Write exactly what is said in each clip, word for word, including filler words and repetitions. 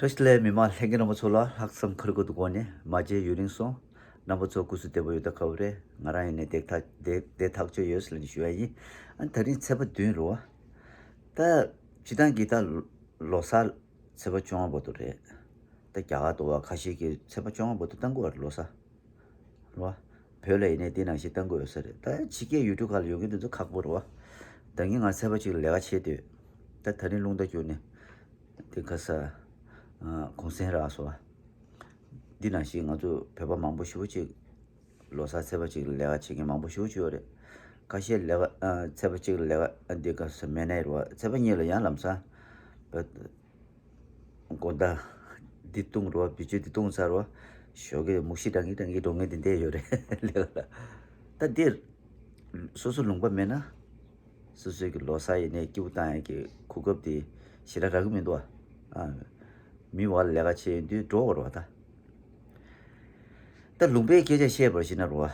བཀྲ་ཤིས་བདེ་ལེགས། མི་མང་ལྷན་རྒྱས་རྣམ་པ་ཚོ་ལ་ལྷག་བསམ་ཁ་རི་ཁ་ཐུག་སྒོ་ནས་མ་མཇལ་ཡུན་རིང་སོང་། རྣམ་པ་ཚོ་སྐུ་གཟུགས་བདེ་པོ་ཡོད་ད་ཁ་བོ་རེད། ང་རང་ཡིན་ནས་བདེ་ཐག་བདེ་བདེ་ཐག་ཆོད་ཡོད་ཟེར་ནས་ཞུ་ཡ་ཡིན། ཨ་ནི་དེ་རིང་ཚེས་པ་བདུན་རེད་བ། ད་སྤྱི་བཏང་གི་ད་ལོ་གསར་ཚེས་པ་བཅོ་ལྔ་བར་དུ་རེད། ད་རྒྱ་གར་དུ་བ་ཁ་ཤས་ཀྱིས་ཚེས་པ་བཅོ་ལྔ་བར་དུ་གཏང་གི་ཡོད་རེད་ལོ་གསར། རེད་བ། བོད་ལ་ཡིན་ནའི་འདི་ནང་བཞིན་གཏང་དགོས་ཡོད་ས་རེད། ད་ཕྱི་རྒྱལ་ཡུལ་གྲུ་ཁག་ལ་ཡོད་མཁན་དེ་ཚོ་ཁག་པོ་རེད་བ། ད་ངས་ང་ཚེས་པ་གཅིག་ལས་ཀ་བྱེད་དུས། ད་ད་རིང་རླུང་རྟ་བསྒྱུར་ནས། འདི་ག་ས། གུང་སེང་རག་སོང་བ། འདི་ནང་བཞིན་ང་ཚོ་བོད་པ་མང་པོ་ཞེ་པོ་ཅིག་ལོ་གསར་ཚེས་པ་གཅིག་ལས་ཀ་བྱེད་མཁན་མང་པོ་ཞེ་པོ་ཅིག་ཡོད་རེད། ཁ་ཤས་ལས་ཀ་ཚེས་པ་གཅིག་ལས་ཀ་འདི་ག་ས་མེད་ནའི་རེད་བ། ཚེས་པ་གཉིས་ལ་ཡང་ལམ་སང་། དགོང་དག་འདི་བཏུང་རོ། བི་ཅུ་འདི་བཏུང་ཚར་རོ། ཞོགས་ཀས་མུག་ཤི་འདྲ་ངེས་འདྲ་ངེས་འགྲོ་ངེས་འདི་འདྲས་ཡོད་རེད་ལས་ལ། ད་འདིར་སོ་སོ་ལུང་པ་མེད་ན། སོ་སོའི་གི་ལོ་གསར་ཡིན་ནའི་སྐྱིད་པོ་བཏང་ཡ་གི་གོ་སྐབས་དེ་ཞེ་དྲག་རག་གི་མི་འདུག་ཨ། མི་བ་ལས་ཀ་བྱེད་ཡོང་དུས་འགྲོ་བར་བ་ད། ད་ལུང་པའི་སྐད་ཆ་བཤད་པར་བྱས་ན་རོ།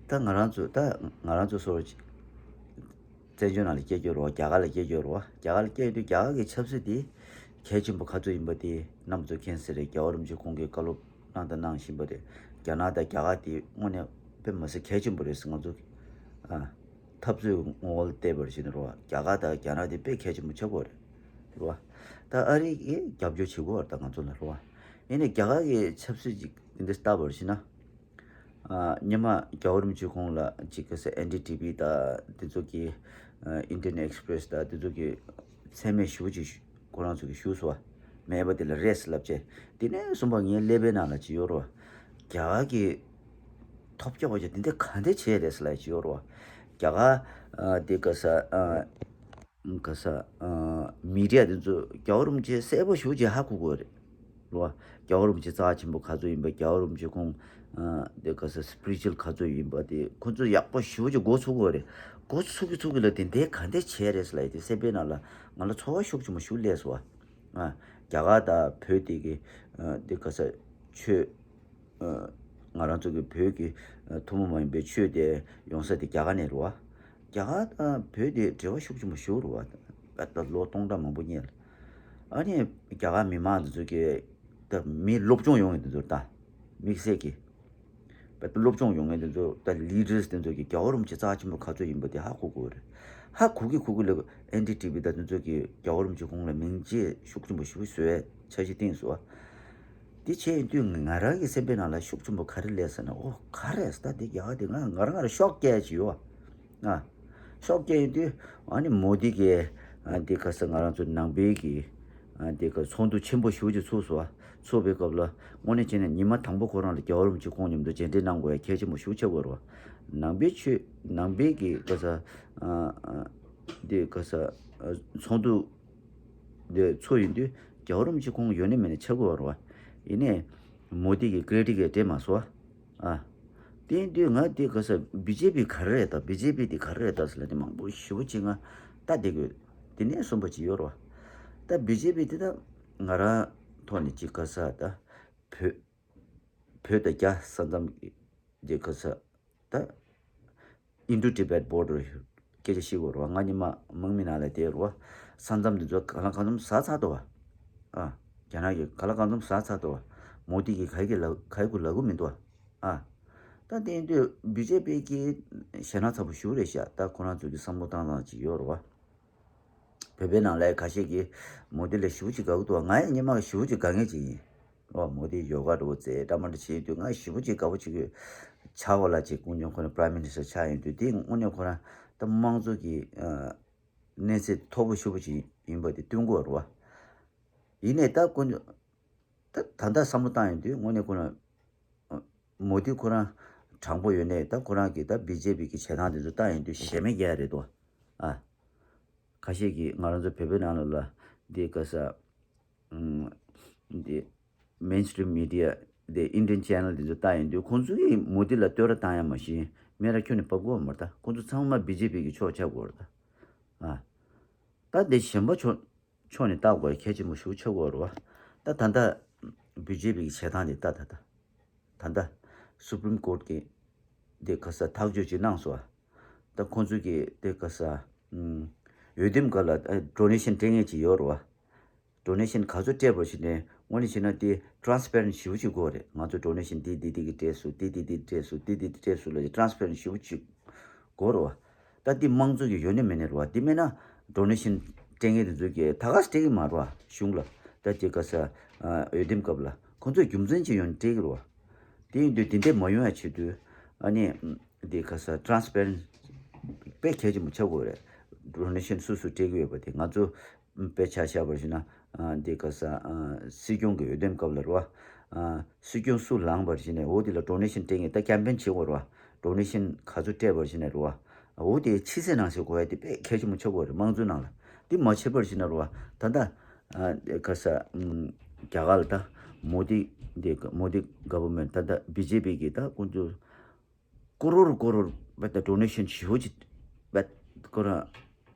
ད་ང་རང་ཚོ་ད་ང་རང་ཚོ་སོར་བཙན་བྱོལ་ནང་ལ་སྐྱེས་ཡོད་རོ། རྒྱ་གར་ལ་སྐྱེས་ཡོད་རོ། རྒྱ་གར་ལ་སྐྱེས་ཡོད་དུས་རྒྱ་གར་གྱི་ཆབ་སྲིད་དེ་གལ་ཆེན་པོ་ག་ཚོད་ཡིན་པ་དེ་རྣམ་པ་ཚོ་མཁྱེན་གསལ་རེད། རྒྱལ་བ་རིན་པོ་ཆེ་ཁོང་གིས་བཀའ་སློབ་གནང་དང་གནང་བཞིན་པ་རེད། རྒྱ་ནག་དང་རྒྱ་གར་དེ་དངོས་གནས་དཔེ་མི་སྲིད་གལ་ཆེན་པོ་རེད་ཟེར། ང་ཚོ་ཨ་འཐབ་རྩོད་ངོ་བོ་ལ་བལྟས་པར་བྱས་ན་རོ། རྒྱ་གར་དང་རྒྱ་ནག་དེ་དཔེ་གལ་ཆེན་པོ་ཆགས་ཀྱི་ཡོད་རེད། རེད་བ། ད་ཨ་རི་གིས་རྒྱབ་སྐྱོར་བྱེད་ཀྱི་ཡོད་རེད་ད་ང་ཚོ་ལ་རོ། ཡིན་ནའི་རྒྱ་གར་གྱི་ཆབ་སྲིད་ཅིག་དེ་འདྲ་ལྟ་བར་བྱས་ན། ཨ་སྔོན་མ་རྒྱལ་བ་རིན་པོ་ཆེ་ཁོང་ལ་ཅིག་ག་ས་ཨེན་ཌི་ཊི་ཝི་དང་དེ་ཚོ་གི་ཨ་ཨིན་ཌི་ཡན་ཨེག་སི་པི་རེ་སི་དང་དེ་ཚོ་གི་མཚན་སྨད་ཞུ་ཅིག་ཁོ་རང་ཚོ་གི་ཞུ་སོ་བ། མེད་པ་དེ་ལ་རེད་ཟེར་ལབ་བྱས། དེ་ནས་གསུམ་པ་ངའི་ཀླད་པའི་ནང་ལ་ཅིག་ཡོད་རོ། རྒྱ་གར་གི་ཐོབ་རྒྱག་པ་ཅིག་དེ་འདྲ་ག་འདྲ་བྱས་རེད་ཟེར་ལབ་ཅིག་ཡོད་རོ། རྒྱ་གར་ཨ་དེ་ག་ས་ཨ། ག་ས། མི་ཌི་ཡ་དེ་ཚོ་རྒྱལ་བ་རིན་པོ་ཆེ་གསལ་པོ་ཞེ་པོ་ཅིག་ཧ་གོ་གི་ཡོད་རེད། རོ། རྒྱལ་བ་རིན་པོ་ཆེ་རྩ་ཆེན་པོ་ག་ཚོད་ཡིན་པ། རྒྱལ་བ་རིན་པོ་ཆེ་ཁོང་། དེ་ག་ས་སི་པི་རི་ཅུ་ཨལ་ག་ཚོད་ཡིན་པ་དེ་ཁོ་ཚོ་ཡག་པོ་ཞེ་པོ་ཅིག་མགོ་ཚོད་ཀྱི་ཡོད་རེད། མགོ་ཚོད་ཀྱི་ཚོད་ཀྱི་ལ་དེ་འདྲའི་ག་འདྲ་བྱས་རེད་ཟེར་ལབ་ཡ་དེ་སེམས་པའི་ནང་ལ་ང་ལ་ཚོར་བ་ཤུགས་ཆེན་པོ་ཞེ་པོ་སླེབས་སོང་བ། རྒྱ་གར་དང་བོད་དེ་གི། དེ་ག་ས་ཆོས། ང་རང་ཚོ་གི་བོད་ཀྱི་ཐུན་མོང་མ་ཡིན་པའི་ཆོས་དེ་ཡོང་ས་དེ་རྒྱ་གར་ནས་རེད་བ། རྒྱ་གར་དང་བོད་དེ་འབྲེལ་བ་ཤུགས་ཆེན་པོ་ཞེ་པོ་རེད་བ། ད་ལོ་སྟོང་ཕྲག་མང་པོ་སྔོན་ལ། ཨ་ནི་རྒྱ་གར་མི་མང་དེ་ཚོ་གི་ད་མི་སློབ་སྦྱོང་ཡོང་མཁན་དེ་ཚོ་ད་དམིགས་བསལ་གྱི་བོད་སློབ་སྦྱོང་ཡོང་མཁན་དེ་ཚོ་ད་ལི་ཌར་སི་དེ་ཚོ་གི་རྒྱལ་བ་རིན་པོ་ཆེ་རྩ་ཆེན་པོ་ག་ཚོད་ཡིན་པ་དེ་ཧ་གོ་གི་ཡོད་རེད། ཧ་གོ་གི་གོ་གི་ལ་ཨེན་ཌི་ཊི་ཝི་ད་དེ་ཚོ་གི་རྒྱལ་བ་རིན་པོ་ཆེ་ཁོང་ལ་མིང་ཆད་ཤུགས་ཆེན་པོ་ཞེ་པོ་བཟོས་འཆར་གཞི་བཏིང་སོང་བ། དེ་བྱས་ཡིན་དུས་ང་རང་གི་སེམས་པའི་ནང་ལ་ཤུགས་ཆེན་པོ་ག་རེ་སླེབས་ཟེར་ན། ཨོ་ག་རེ་ཟེར། ད་འདི་རྒྱ་གར་འདི་ང་ང་རང་ང་རང་ཤོག་སྐྱེས་ཀྱི་ཡོད་ཨ། ཤོག་སྐྱེས་ཡིན་དུས་ཨ་ནི་མོ་དི་གིས་ཨ་འདི་ག་ས་ང་རང་ཚོ་ནང་པའི་གི་ཨ་འདི་ག་ཚོགས་འདུ་ཆེན་པོ་ཞེ་པོ་ཅིག་ཚུགས་སོང་བ། ཚུགས་པའི་སྐབས་ལ་དངོས་གནས་བྱས་ན་ཉི་མ་དང་པོ་ཁོ་རང་ལ་རྒྱལ་བ་རིན་པོ་ཆེ་ཁོང་མཉམ་དུ་མཇལ་འཕྲད་གནང་དགོས་ཡ་གལ་ཆེན་པོ་ཞེ་པོ་ཆགས་ཀྱི་ཡོད་རེད་བ། ནང་པའི་ཆོས་ནང་པའི་གི་ག་ས་ཨ་ཨ་འདི་ག་ས་ཨ་ཚོགས་འདུ་འདི་ཚོགས་ཡིན་དུས་རྒྱལ་བ་རིན་པོ་ཆེ་ཁོང་ཡོད་ནི་མེད་ནི་ཆགས་ཀྱི་ཡོད་རེད་བ། ཡིན་ནའི་མོ་དི་གི་ཀི་རེ་ཌིཊ་གི་སྤྲད་མ་སོང་བ། ཨ། དེ་ཡིན་དུས་ང་དེ་ག་ས་བི་ཇེ་པི་ག་རེ་རེད་ད། བི་ཇེ་པི་དེ་ག་རེ་རེད་ད་ཟེར་ལབ་དེ་མང་པོ་ཞེ་པོ་ཅིག་ང་ལྟ་བསྡད་དགོས། དེ་ནས་གསུམ་པ་ཅིག་ཡོད་རེད་བ། ད་བི་ཇེ་པི་དེ་ད་ང་རང་ཐོག་ནས་ཅིག་ག་ས་ད་བོད་བོད་དང་རྒྱ་ས་མཚམས་ཀྱི་དེ་ག་ས་ད་ཨིན་ཌོ་ཊི་བེཊ་བོར་ཌར་སྐད་ཆ་བཤད་དགོས་རེད་བ། ང་ཉི་མ་དམག་མི་ནང་ལ་བསྡད་རེད་བ། ས་མཚམས་དེ་ཚོ་གང་ལ་གང་འཚམ་ཟ་ཚར་འདུག་བ། ཨ། རྒྱ་ནག་གིས་ག་ལ་གང་འཚམ་ཟ་ཚར་འདུག་བ། མོ་དི་གིས་ག་གི་ལ་ག་གི་གུ་ལབ་གི་མི་འདུག་བ། ཨ། ད་དེ་ཡིན་དུས་བི་ཇེ་པི་གི་ཞེད་སྣང་ཚ་པོ་ཞེ་པོ་རེད་ཤག་ད་ཁོ་རང་ཚོ་གི་བསམ་བློ་བཏང་སྟངས་ཅིག་ཡོད་རེད་བ། བོད་པའི་ནང་ལ་ཁ་ཤས་ཀྱིས་མོ་དི་ལ་ཞེ་པོ་ཅིག་དགའ་གི་འདུག་བ། ང་ཡང་སྔོན་མ་ཞེ་པོ་ཅིག་དགའ་མཁན་ཅིག་ཡིན། རེད་བ། མོ་དི་ཡོ་ག་འདྲ་པོ་རྩེ་འདྲ་མ་འདྲ་བྱེད་དུས་ང་ཞེ་པོ་ཅིག་དགའ་པོ་བྱེད་ཀྱི་ཡོད། ཆགས་པ་ལ་ཅིག་དཀོན་མཆོག་ཁོ་རང་པ་རའི་མི་ནི་སི་ཊར་ཆགས་ཡོང་དུས་དེ་དངོས་གནས་ཁོ་རང་ད་དམངས་གཙོ་གི་ཨ་གནས་ཚད་མཐོ་པོ་ཞེ་པོ་ཅིག་ཡིན་པ་དེ་སྟོན་གྱི་ཡོད་རེད་བ། ཡིན་ནའི་ད་དཀོན་མཆོག་ད་ད་ལྟ་བསམ་བློ་བཏང་ཡོང་དུས་དངོས་གནས་ཁོ་རང་མོ་དི་ཁོ་རང་དྲང་པོ་ཡོད་ནའི་ད་ཁོ་རང་གིས་ད་བི་ཇེ་པི་གི་བྱེད་སྟངས་དེ་ཚོ་བལྟ་ཡོང་དུས་གཞི་མེད་རྒྱག་ཡ་རེད་དོ། ཨ། ཁ་ཤས་ཀྱིས་ང་རང་ཚོ་བོད་པའི་ནང་ལ་ལ་འདི་ག་ས་ཨམ་འདི་མེན་སི་ཊི་རིམ་མི་ཌི་ཡ་འདི་ཨིན་ཌི་ཡན་ཆེ་ནལ་འདི་ཚོ་བལྟ་ཡོང་དུས་ཁོང་ཚོ་གིས་མོ་དི་ལ་བསྟོད་ར་བཏང་ཡ་མ་གཞི་སྨད་ར་ཁྱོན་ནས་ཕབ་དགོས་མ་རེད་ད། ཁོང་ཚོ་ཚང་མ་བི་ཇེ་པི་གི་ཕྱོགས་ཆགས་དགོས་རེད་ད། ཨ། ད་འདི་གཞན་པ་ཕྱོགས་ཕྱོགས་ནས་བལྟ་དགོས་ཡ་གལ་ཆེན་པོ་ཞེ་པོ་ཆགས་དགོས་རེད་བ། ད་ད་ལྟ་བི་ཇེ་པི་གི་བྱེད་སྟངས་འདི་ལྟ་ད་ད། ད་ལྟ་སུ་པྲིམ་ཀོརཊ་གི་དེ་ག་ས་ཐག་གཅོད་ཅིག་གནང་སོང་བ། ད་ཁོང་ཚོ་གི་དེ་ག་ས་ཨམ་འོས་འདེམས་སྒང་ལ་ཨ་ཌོ་ནེ་ཤན་སྤྲད་མཁན་ཅིག་ཡོད་རེད་བ། ཌོ་ནེ་ཤན་ག་ཚོད་སྤྲད་པར་བྱས་ནས་དངོས་གནས་བྱས་ན་དེ་ཊ་རན་སི་པེ་རེན་ཊི་ཞེ་པོ་ཅིག་དགོས་རེད། ང་ཚོ་ཌོ་ནེ་ཤན་དེ་དེ་དེ་གི་སྤྲད་སོང་། དེ་དེ་དེ་སྤྲད་སོང་། དེ་དེ་དེ་སྤྲད་སོང་ལབ་ཊ་རན་སི་པེ་རེན་ཊི་ཞེ་པོ་ཅིག་དགོས་རེད་བ། ད་དེ་དམངས་གཙོ་གི་ཡོད་ནི་མེད་ནི་རེད་བ། དེ་མེད་ན་ཌོ་ནེ་ཤན་སྤྲད་མཁན་དེ་ཚོ་གིས་ད་ག་སེ་སྤྲད་གི་མ་རེད་བ། གཞུང་ལ་ད་ཅིག་ག་ས་འོས་འདེམས་སྐབས་ལ་ཁོང་ཚོས་རྒྱུ་མཚན་ཅིག་ཡོད་ནི་སྤྲད་གི་རེད་བ། དེ་ཡིན་དུས་དེ་འདྲས་མ་ཡོང་ཡ་ཆེད་དུ་ཨ་ནི་དེ་ག་ས་ཊ་རན་སི་པེ་རེན་ཊི་དཔེ་གལ་ཆེན་པོ་ཆགས་དགོས་རེད། ཌོ་ནེ་ཤན་སུ་སུ་སྤྲད་གི་ཡོད་པ་དེ། ང་ཚོ་དཔེ་ཆ་བཞག་པར་བྱས་ན་ཨ་དེ་ག་ས་ཨ་སྲིད་སྐྱོང་གི་འོས་འདེམས་སྐབས་ལ་རེད་བ། ཨ་སྲིད་སྐྱོང་སུ་ལངས་པར་བྱས་ནས་འོ་དེ་ལ་ཌོ་ནེ་ཤན་སྤྲད་མཁན་ད་ཀེམ་པེན་བྱེད་དགོས་རེད་བ། ཌོ་ནེ་ཤན་ག་ཚོད་སྤྲད་པར་བྱས་ནས་རེད་བ། འོ་དེ་ཕྱི་གསལ་ནང་གསལ་དགོས་ཡ་དེ་དཔེ་གལ་ཆེན་པོ་ཆགས་དགོས་རེད། དམངས་གཙོའི་ནང་ལ་དེ་མ་བྱས་པར་བྱས་ན་རེད་བ། ད་ལྟ་ཨ་ག་ས་ཨམ་རྒྱ་གར་ལ་ད་མོ་དི་དེ་མོ་དི་ག་བར་མེན་ཊི་ད་ལྟ་བི་ཇེ་པི་གི་ད་ཁོང་ཚོ་ཀོ་རོར་ཀོ་རོར་བེ་ད་ཌོ་ནེ་ཤན་ཞེ་པོ་ཅིག་བེ་ཀོ་ར་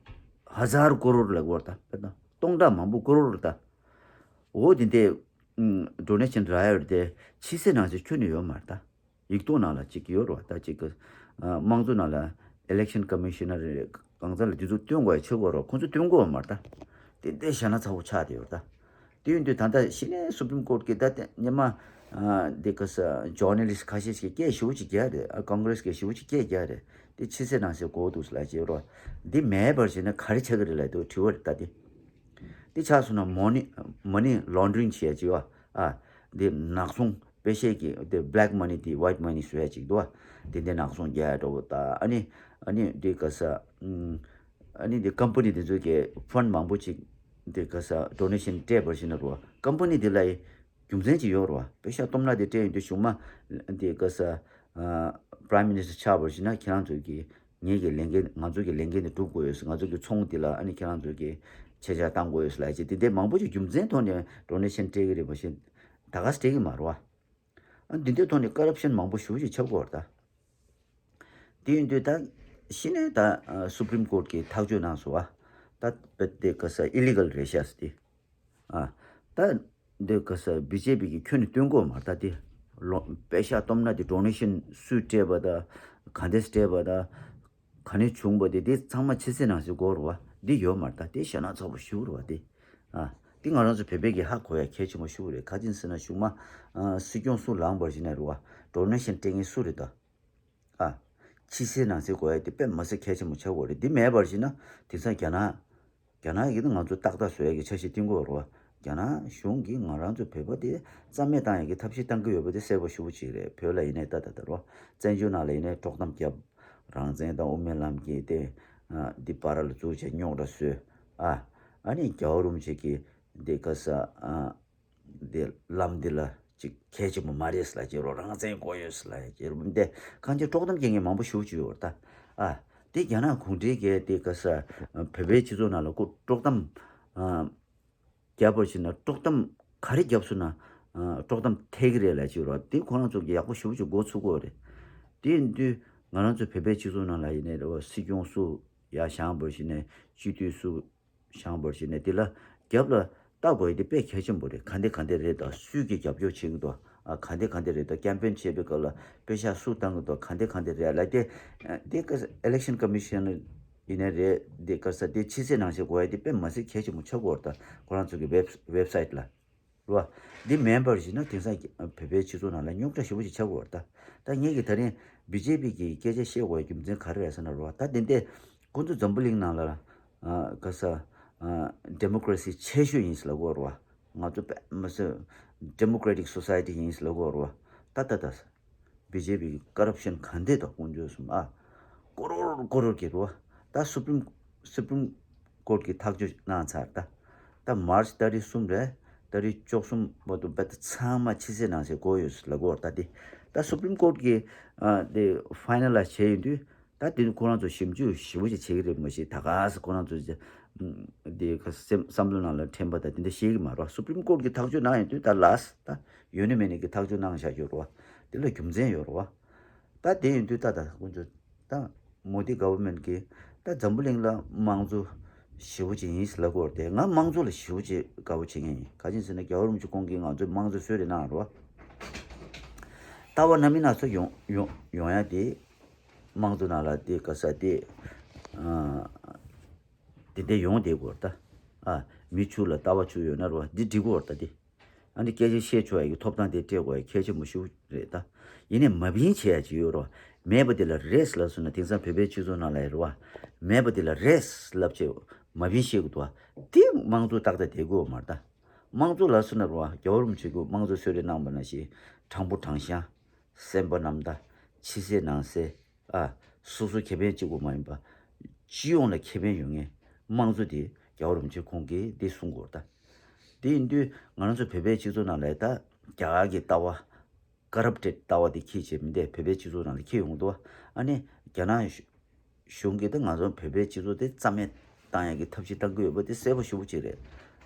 ཧ་ཛར་ཀོ་རོར་ལ་གོ་ད་བེ་ད་སྟོང་ཕྲག་མང་པོ་ཀོ་རོར་ད། འོ་དེ་འདྲས་ཨམ་ཌོ་ནེ་ཤན་རག་ཡ་རེད་དེ་ཕྱི་གསལ་ནང་གསལ་ཁྱོན་ནས་ཡོད་མ་རེད་ད། ཡིག་ཐོག་ནང་ལ་ཅིག་ཡོད་རེད་བ། ད་ཅིག་གི་ཨ་དམངས་གཙོ་ནང་ལ་ཨི་ལེག་ཤན་ཀོ་མི་ཤན་ནར་རེད། གང་ཚ་ལ་དེ་ཚོ་སྟོན་དགོས་ཡ་ཆེ་དགོས་རེད། ཁོང་ཚོ་སྟོན་དགོས་བ་མ་རེད་ད། དེ་འདྲས་ཞེ་ན་ཚ་པོ་ཆགས་བསྡད་ཡོད་རེད་ད། དེ་ཡིན་དུས་ད་ལྟ་གཞི་ནས་སུ་པྲིམ་ཀོར་གི་ད་ལྟ་སྔོན་མ་ཨ་དེ་ག་ས་ཇོར་ནལ་ལིསི་ཊི་ཁ་ཤས་ཤིག་གིས་སྐད་ཞེ་པོ་ཅིག་རྒྱག་རེད། ཨ་ཀོང་གྷི་རེ་སི་གིས་ཞེ་པོ་ཅིག་སྐད་རྒྱག་རེད། དེ་ཕྱི་གསལ་ནང་གསལ་དགོས་འདུག་ཟེར་ལབ་བྱས་རོ། འདི་མེད་པར་བྱས་ན་ག་རེ་ཆགས་ཀྱི་རེད་ལབ་དུས་དྲི་བ་རེད་ད་དེ། འདི་ཆགས་སོང་ན་མོ་ནི་མོ་ནི་ལོན་ཌ་རིང་བྱེད་ཡ་ཅིག་ཡོད་ཨ། འདི་ནག་ཚོང་དཔེ་བཤད་ཀྱི་འདི་བྷི་ལེག་མོ་ནི་དེ་ཝའི་ཊི་མོ་ནི་བཟོ་ཡ་ཅིག་འདུག་ཨ། འདི་འདི་ནག་ཚོང་རྒྱག་ཡ་འདྲ་བོ་ད། ཨ་ནི་ཨ་ནི་འདི་ག་ས་ཨ་ནི་འདི་ཀམ་པ་ནི་དེ་ཚོ་གི་ཕན་ཌི་མང་པོ་ཅིག་འདི་ག་ས་ཌོ་ནེ་ཤན་སྤྲད་པར་བྱས་ན་རོ། ཀམ་པ་ནི་དེ་ལ་ཡི་རྒྱུ་མཚན་ཅིག་ཡོད་རེད་བ། པེ་ཤག་སྟོབས་ན་དེ་སྤྲད་ཡོང་དུས་གཞུག་མ་དེ་ག་ས་ཨ་པ་རའིམ་མི་ནི་སི་ཊར་ཆགས་པར་བྱས་ན་ཁྱེད་རང་ཚོ་གི་ངེད་ཀྱི་ལས་འགན་ང་ཚོ་གི་ལས་འགན་དེ་སྒྲུབ་དགོས་ཡོད། ང་ཚོ་གི་ཚོང་དེ་ལ་ཨ་ནི་ཁྱེད་རང་ཚོ་གི་ཆད་ཆག་བཏང་དགོས་ཡོད་ལབ་ཅིག་དེ་འདྲས་མང་པོ་ཅིག་རྒྱུ་མཚན་ཐོག་ནས་ཌོ་ནེ་ཤན་སྤྲད་ཀྱི་རེད་པ་ཞིག་ད་ག་སྤྲད་ཀྱི་མ་རེད་བ། ཨ་འདི་འདྲས་ཐོག་ནས་ཀོ་རབ་ཤན་མང་པོ་ཞེ་པོ་ཅིག་ཆགས་ཀྱི་ཡོད་རེད་ད། དེ་ཡིན་དུས་ད་གཞི་ནས་ད་སུ་པྲིམ་ཀོར་གྱིས་ཐག་གཅོད་གནང་སོང་བ། ད་དཔེ་དེ་ག་ས་ཨི་ལི་གལ་རེད་ཤག་ཟེར་ཏེ། ཨ་ད་འདི་ག་ས་བི་ཇེ་པི་གིས་ཁྱོན་ནས་སྟོན་གོ་མ་རེད་ད། དེ་ལོ་པེ་ཤག་སྟོབས་ན་དེ་ཌོ་ནེ་ཤན་སུས་སྤྲད་པ་ད། ག་འདྲས་སྤྲད་པ་ད། ག་ནས་བྱུང་བ་དེ་དེ་ཚང་མ་ཕྱི་གསལ་ནང་གསལ་དགོས་རེད་བ། འདི་ཡོད་མ་རེད་ད། དེ་ཞེ་ན་ཚ་པོ་ཞེ་པོ་རེད་བ་དེ། ཨ་དེ་ང་རང་ཚོ་བོད་པའི་གི་ཧ་གོ་ཡ་གལ་ཆེན་པོ་ཞེ་པོ་རེད། ག་ཅི་ཟེར་ན་གཞུག་མ་ཨ་སྲིད་སྐྱོང་སུ་ལངས་པར་བྱས་ནས་རེད་བ། ཌོ་ནེ་ཤན་སྤྲད་མཁན་སུ་རེད་ད། ཨ། ཕྱི་གསལ་ནང་གསལ་དགོས་ཡ་དེ་དཔེ་མི་སྲིད་གལ་ཆེན་པོ་ཆགས་དགོས་རེད། འདི་མེད་པར་བྱས་ན་དེང་སང་རྒྱ་ནག་རྒྱ་ནག་གིས་ང་ཚོ་ཏག་ཏག་བཟོ་ཡ་གི་འཆར་གཞི་བཏིང་དགོས་རེད་བ། རྒྱ་ནག་གཞུང་གིས་ང་རང་ཚོ་བོད་པ་དེ་རྩ་མེད་བཏང་ཡ་གི་ཐབས་ཤེས་བཏང་གི་ཡོད་པ་དེ་གསལ་པོ་ཞེ་པོ་ཅིག་རེད། བོད་ལ་ཡིན་ནའི་ད་ད་ད་རོ། བཙན་བྱོལ་ནང་ལ་ཡིན་ནའི་དཀྲོག་གཏམ་རྒྱབ། རང་བཙན་དང་དབུ་མའི་ལམ་གྱི་དེ་ཨ་འདི་བར་ལ་འཛུགས་བྱས་རྙོག་དྲ་བཟོས། ཨ་ཨ་ནི་རྒྱལ་བ་རིན་པོ་ཆེ་གིས་འདི་ག་ས་ཨ། འདི་ལམ་འདི་ལ་ཅིག་གལ་ཆེན་པོ་མ་རེད་ལབ་ཀྱི་རོ། རང་བཙན་དགོས་ཡོད་ལབ་ཀྱི་རོ། འདི་གང་ཅི་དཀྲོག་གཏམ་སྐྱེལ་མཁན་མང་པོ་ཞེ་པོ་ཅིག་ཡོད་རེད་ད། ཨ་དེ་རྒྱ་ནག་གུང་ཁྲན་གྱིས་དེ་ག་ས་བོད་པའི་སྤྱི་ཚོགས་ནང་ལ་ཁོ་དཀྲོག་གཏམ་ཨ་རྒྱབ་པར་བྱས་ན་དཀྲོག་གཏམ་ག་རེ་བརྒྱབ་སོང་ན་ཨ་དཀྲོག་གཏམ་འཐད་ཀྱི་རེད་ལབ་ཀྱི་རོ། དེ་ཁོ་རང་ཚོ་གི་ཡག་པོ་ཞེ་པོ་ཅིག་མགོ་ཚོད་ཀྱི་ཡོད་རེད། དེ་ཡིན་དུས་ང་རང་ཚོ་བོད་པའི་སྤྱི་ཚོགས་ནང་ལ་ཡིན་ནའི་རེད་བ། སྲིད་སྐྱོང་སུ་ཡར་བཞེངས་པར་བྱས་ནས་སྤྱི་འཐུས་སུ་བཞེངས་པར་བྱས་ནས་དེ་ལ་རྒྱབ་ལ་ལྟ་དགོས་ཡ་དེ་དཔེ་གལ་ཆེན་པོ་རེད། ག་འདྲ་ག་འདྲ་རེད་དང་། སུས་ཀྱིས་རྒྱབ་སྐྱོར་བྱེད་ཀྱི་འདུག་ཨ་ག་འདྲ་ག་འདྲ་རེད་དང་། ཀེམ་པེན་བྱེད་པའི་སྐབས་ལ་པེ་ཤག་སུ་བཏང་གི་འདུག་ག་འདྲ་ག་འདྲ་རེད་ལབ་དེ། དེ་ཀ་ཨི་ལེག་ཤན་ཀོ་མི་ཤན་ཡིན་ནའི་རེད། དེ་ཀ་ས་དེ་ཕྱི་གསལ་ནང་གསལ་དགོས་ཡ་དེ་དཔེ་མི་སྲིད་གལ་ཆེན་པོ་ཆགས་ཀྱི་ཡོད་རེད། ད་ཁོ་རང་ཚོ་གི་ཝེབ་ཝེབ་སའིཊ་ལ། རེད་བ། འདི་མེད་པར་བྱས་ན་དེང་སང་བོད་པའི་སྤྱི་ཚོགས་ནང་ལ་རྙོག་དྲ་ཞེ་པོ་ཞིག་ཆགས་ཀྱི་ཡོད་རེད་ད། ད་ངེད་ཀྱིས་ད་རིང་བི་ཇེ་པི་གི་སྐད་ཆ་བཤད་དགོས་པའི་རྒྱུ་མཚན་ག་རེ་རེད་ཟེར་ན་རེད་བ། ད་དེ་འདྲས་ཁོང་ཚོ་འཛམ་བུ་གླིང་ནང་ལ་ཨ་ག་ས་ཨ་ཌེ་མོ་ཀ་རེ་སི་ཆེ་ཤོས་ཡིན་ཟེར་ལབ་ཀྱི་ཡོད་རེད་བ། ང་ཚོ་དཔེ་མི་སྲིད་ཌེ་མོ་ཀ་རེ་ཊིག་སོ་སའི་ཊི་ཡིན་ཟེར་ལབ་ཀྱི་ཡོད་རེད་བ། ད་ད་ད། བི་ཇེ་པི་གི་ཀོ་རབ་ཤན་ག་འདྲས་དང་ཀུན་སྤྱོད་གསུམ་ཨ། ཀོ་རོར་ཀོ་རོར་གྱི་རེད་བ། ད་སུ་པྲིམ་སུ་པྲིམ་ཀོར་གྱིས་ཐག་གཅོད་གནང་ཚར་ད། ད་མར་ཆི་ཏ་རིག་གསུམ་རེད། ཏ་རིག་བཅུ་གསུམ་བར་དུ་རྦད་དེ་ཚང་མ་ཕྱི་གསལ་ནང་གསལ་དགོས་ཡོད་ལབ་ཀྱི་ཡོད་རེད་ད། དེ་ད་སུ་པྲིམ་ཀོར་གྱིས་ཨ་དེ་ཕའི་ནལ་ལའིཛ་བྱས་ཡོང་དུས། ད་དེ་ནི་ཁོ་རང་ཚོ་ཞིབ་འཇུག་ཞེ་པོ་ཅིག་བྱེད་ཀྱི་རེད་མ་གཞི། ད་ག་ས་ཁོ་རང་ཚོ་ཅིག་དེ་ག་སེམས་བསམ་བློ་ནང་ལ་དྲན་པ་དང་དེ་འདྲ་བཤད་ཀྱི་མ་རེད་བ། སུ་པྲིམ་ཀོར་གྱིས་ཐག་གཅོད་གནང་ཡོང་དུས་ད་ལགས་ད་ཡོད་ནི་མེད་ནི་གི་ཐག་གཅོད་གནང་བཞག་ཡོད་རེད་བ། དེ་ལ་རྒྱུ་མཚན་ཡོད་རེད་བ། ད་དེ་ཡིན་དུས་ད་ད་ཁོ་ཚོ་ད་མོ་དི་ག་ཝར་མེན་ཊི་གིས་ད་འཛམ་བུ་གླིང་ལ་དམངས་གཙོ་ཞེ་པོ་ཅིག་ཡིན་ཟེར་ལབ་ཀྱི་ཡོད་རེད་དེ། ང་དམངས་གཙོ་ལ་ཞེ་པོ་ཅིག་དགའ་པོ་བྱེད་མཁན་ཡིན། ག་ཅི་ཟེར་ན་རྒྱལ་བ་རིན་པོ་ཆེ་ཁོང་གིས་ང་ཚོའི་དམངས་གཙོ་གསོལ་རས་གནང་རེད་བ། ལྟ་བ་སྣ་མིན་སྣ་ཚོགས་ཡོང་ཡོང་ཡོང་ཡ་དེ། དམངས་གཙོ་ནང་ལ་དེ་ག་ས་དེ་ཨ་དེ་འདྲ་ཡོང་བསྡད་དགོས་ད། ཨ་ མི་ཆུ་ལ་ལྟ་བ་ཆུ་ཡོད་ན་རེད་བ། འདི་འགྲིག་གི་ཡོད་རེད་ད་འདི། ཨ་ནི་སྐད་ཆ་བཤད་ཆོག་ཡ་གི་ཐོབ་ཐང་དེ་སྤྲད་དགོས་ཡ་གལ་ཆེན་པོ་ཞིག་རེད་ད། ཡིན་ནའི་མ་བིན་བྱེད་ཡ་ཅིག་ཡོད་རེད་བ། མེད་པ་དེ་ལ་རེད་ལབ་སོང་ན་དེང་སང་བོད་པའི་སྤྱི་ཚོགས་ནང་ལ་ཡ་རེད་བ། མེད་པ་དེ་ལ་རེད་ལབ་བྱས་མ་བིན་བཤད་དགོས་འདུག་བ། དེ་དམངས་གཙོ་ཏག་ཏག་བསྡད་དགོས་མ་རེད་ད། དམངས་གཙོ་ལབ་སོང་ན་རེད་བ། རྒྱལ་བ་རིན་པོ་ཆེ་གིས་དམངས་གཙོ་གསོལ་རས་གནང་བ་ནང་བཞིན་དྲང་པོ་དྲང་བཞག་སེམས་པ་རྣམ་དག་ཕྱི་གསལ་ནང་གསལ། ཨ། སོ་སོ་ཁེ་ཕན་གཅིག་པོ་མ་ཡིན་པ། སྤྱི་ཡོངས་ལ་ཁེ་ཕན་ཡོད་མཁན་དམངས་གཙོ་དེ་རྒྱལ་བ་རིན་པོ་ཆེ་ཁོང་གིས་འདི་གསུང་དགོས་རེད་ད། དེ་ཡིན་དུས་ང་རང་ཚོ་བོད་པའི་སྤྱི་ཚོགས་ནང་ལ་ད་རྒྱ་གར་གྱི་ལྟ་བ། ཀ་རབ་ཊེཌ་ལྟ་བ་དེ་འཁྱེར་བྱས་མི་འདས་བོད་པའི་སྤྱི་ཚོགས་ནང་ལ་འཁྱེར་ཡོང་འདུག་བ། ཨ་ནི་རྒྱ་ནག་གཞུང་གིས་ད་ང་ཚོ་བོད་པའི་སྤྱི་ཚོགས་དེ་རྩ་མེད་བཏང་ཡག་གི་ཐབས་ཤེས་བཏང་གི་ཡོད་པ་དེ་གསལ་པོ་ཞེ་པོ་ཅིག་རེད།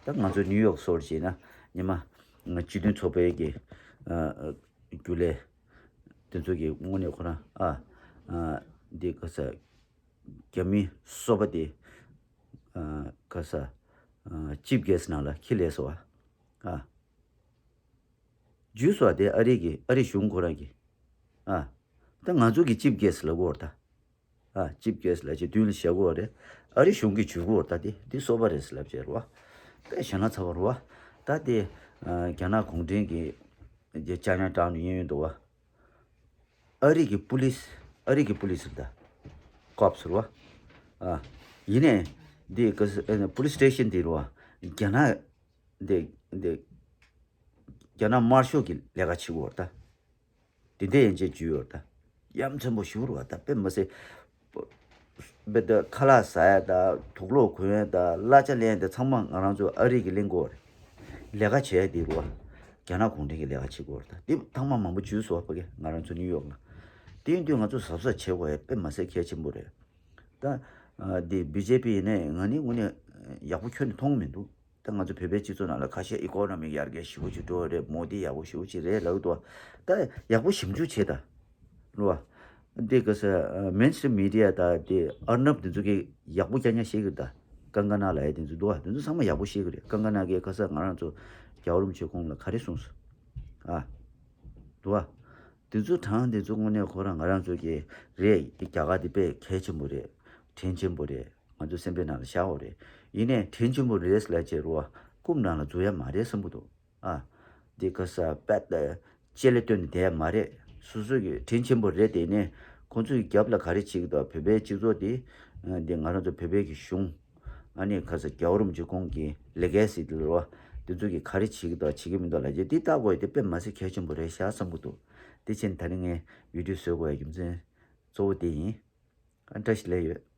ད་ང་ཚོ་ནིའུ་ཡོག་སོགས་བྱས་ན་ཉི་མ་སྤྱི་མཐུན་ཚོགས་པའི་གི་རྒྱུན་ལས་དེ་ཚོ་གི་དངོས་གནས་ཁོ་རང་ཨ་ཨ་འདི་ག་ས་རྒྱ་མི་སོ་པ་དེ་ཨ་ག་ས་ཨ་ཅིབ་གེ་སི་ནང་ལ་ཁྱི་ལས་སོ་ཨ་ཨ་ཇུས་སོ་ཨ་དེ་ཨ་རི་གི་ཨ་རི་གཞུང་ཁོ་རང་གི་ཨ་ད་ང་ཚོ་གི་ཅིབ་གེ་སི་ལབ་གོ་ད། ཨ་ཅིབ་གེ་སི་ལ་ཅིག་མདུན་ལ་བཞག་གོ་རེད། ཨ་རི་གཞུང་གིས་ཇུས་གོ་ད་དེ་འདི་སོ་པ་རེད་ལབ་བྱས་རེད་བ། དཔེ་བཞག་ན་ཚ་བ་རེད་བ། ད་དེ་རྒྱ་ནག་གུང་ཁྲན་གྱི་རྒྱ་ཅ་ཉ་ཀྲང་ནས་གཡས་གཡོན་འདུག་བ། ཨ་རི་གི་པུ་ལིས་ཨ་རི་གི་པུ་ལིས་རེད་ད། ཀོབ་སི་རེད་བ། ཨ་ཡིན་ནས་འདི་ག་ས་པུ་ལིས་སི་ཊེ་ཤན་འདི་རེད་བ། རྒྱ་ནག་འདི་འདི་རྒྱ་ནག་དམར་ཤོག་གི་ལས་ཀ་བྱེད་གོ་རེད་ད། དེ་འདྲ་ཡན་ཆད་བརྗོད་ཡོད་ད། ཡ་མཚན་པོ་ཞེ་པོ་རེད་བ། ད་དཔེ་མ་སྲིད། དཔེ་ད་ཁ་ལག་ཟ་ཡ་ད་དུག་སློག་གོན་ཡ་ད་གླ་ཆ་ལེན་ཡ་ད་ཚང་མ་ང་རང་ཚོ་ཨ་རི་གི་ལེན་དགོས་རེད། ལས་ཀ་བྱེད་ཡ་དེ་རེད་བ། རྒྱ་ནག་གུང་ཁྲན་གྱི་ལས་ཀ་བྱེད་དགོས་རེད་ད། དེ་ཚང་མ་མང་པོ་བརྗོད་སོང་བ་ཕ་གི་ང་རང་ཚོ་ནིའུ་ཡོག་ལ། དེ་ཡིན་དུས་ང་ཚོ་གཟབ་གཟབ་བྱེད་དགོས་ཡ་དཔེ་མ་སྲིད་གལ་ཆེན་པོ་རེད། ད་འདི་བི་ཇེ་པི་ཡིན་ནའི་ང་ནི་དངོས་གནས་ཡག་པོ་ཁྱོན་ནས་མཐོང་མི་འདུག་ད་ང་ཚོ་བོད་པའི་སྤྱི་ཚོགས་ནང་ལ་ཁ་ཤས་ཨི་ཀོ་ནོ་མིག་ཡར་རྒྱས་ཞེ་པོ་ཅིག་འགྲོ་བ་རེད། མོ་དི་ཡག་པོ་ཞེ་པོ་ཅིག་རེད་ལབ་འདུག་ད་ཡག་པོ་ཞིབ་འཇུག་བྱེད་ད། རེད་བ། འདི་ག་ས་མེན་སི་ཊིམ་མི་ཌི་ཡ་དང་དེ་ཨར་ནབ་དེ་ཚོ་གིས་ཡག་པོ་རྐྱང་རྐྱང་བཤད་གི་རེད་ད། ཀང་ཀ་ན་ལབ་ཡ་དེ་ཚོ་འདུག་བ། དེ་ཚོ་ཚང་མ་ཡག་པོ་བཤད་གི་རེད། ཀང་ཀ་ན་གིས་ག་ས་ང་རང་ཚོ་རྒྱལ་བ་རིན་པོ་ཆེ་ཁོང་ལ་ག་རེ་གསུངས་སོང་། ཨ། འདུག་བ། དེ་ཚོ་དྲང་དེ་ཚོ་དངོས་གནས་ཁོ་རང་ང་རང་ཚོ་གི་རེད། རྒྱ་གར་དེ་དཔེ་གལ་ཆེན་པོ་རེད། དྲིན་ཆེན་པོ་རེད། ང་ཚོ་སེམས་པའི་ནང་ལ་བཞག་དགོས་རེད། ཡིན་ནའི་དྲིན་ཆེན་པོ་རེད་ལབ་བྱས་རེད་བ། རྐུབ་ནང་ལ་འཛུལ་ཡ་མ་རེད་བསམ་གི་འདུག་ཨ། འདི་ག་ས་པད་ལྕེ་ལ་ལྟོས་ནས་བསྡད་ཡ་མ་རེད། སོ་སོ་གི་དྲིན་ཆེན་པོ་རེད། དེ་ནས་ཁོང་ཚོའི་རྒྱབ་ལ་ག་རེ་བྱེད་ཀྱི་འདུག་བོད་པའི་སྤྱི་ཚོགས་འདི་འདི་ང་རང་ཚོ་བོད་པའི་གི་གཞུང་། ཨ་ནི་ག་ས་རྒྱལ་བ་རིན་པོ་ཆེ་ཁོང་གི་ལེ་གེ་སི་འདི་ལ་རེད་བ། འདི་ཚོ་གི་ག་རེ་བྱེད་ཀྱི་འདུག་བྱེད་ཀྱི་མི་འདུག་ལབ་རྗེས་འདི་ལྟ་དགོས་ཡ་དེ་དཔེ་མ་སྲིད་གལ་ཆེན་པོ་རེད་ཤག་བསམ་གི་འདུག་དེ་བྱས་ནས་ད་རིང་ངས་བི་ཌིའོ་བཟོ་དགོས་ཡ་རྒྱུ་མཚན་གཙོ་བོ་དེ་ཡིན། ཨ། བཀྲ་ཤིས་བདེ་ལེགས།